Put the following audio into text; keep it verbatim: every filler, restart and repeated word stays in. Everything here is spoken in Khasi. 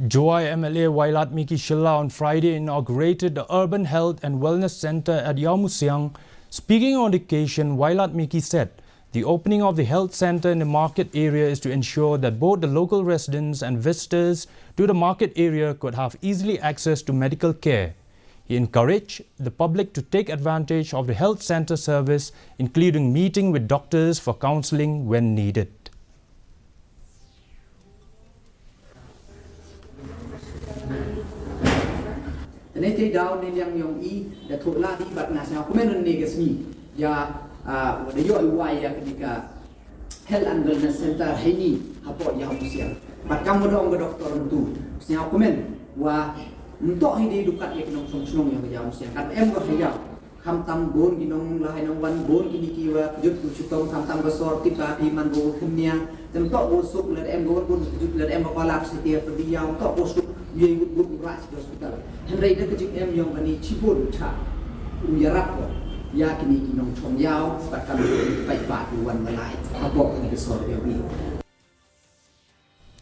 Jowai M L A Wailadmiki Shylla on Friday inaugurated the Urban Health and Wellness Centre at Ïawmusiang. Speaking on the occasion, Wailadmiki said the opening of the health centre in the market area is to ensure that both the local residents and visitors to the market area could have easily access to medical care. He encouraged the public to take advantage of the health centre service, including meeting with doctors for counselling when needed. Te ne te daw ne liang yong i da thoh la di bad nga sngewkmen ne ka sngi ya, ah, da yoh i wai ya kane ka Health and Wellness Centre heini hapoh Ïawmusiang. Bad kam wa da ong ka doktor ntu sngewkmen wa ntoh hi dei dukat ya ka nongshong shnong yong ka Ïawmusiang. Kat em wa ha ïaw. Khamtam bun ki nonglahai nongwan, bun kine ki wa kjut ki shitom, khamtam ka sor tipa phi man bun khynnia. Te ntoh bun suk lada em bun bun kjut, lada em ba kwala phi siti phi ïaw, ntoh bun suk ïa i wut wut u rah sha hospital. Hynrei da ka jingem yong kane shibun cha u ïarap ko ïa kine ki nongchong ïaw bad kam ki paidbah ki wan malai hapoh kane ka sor ïaw i.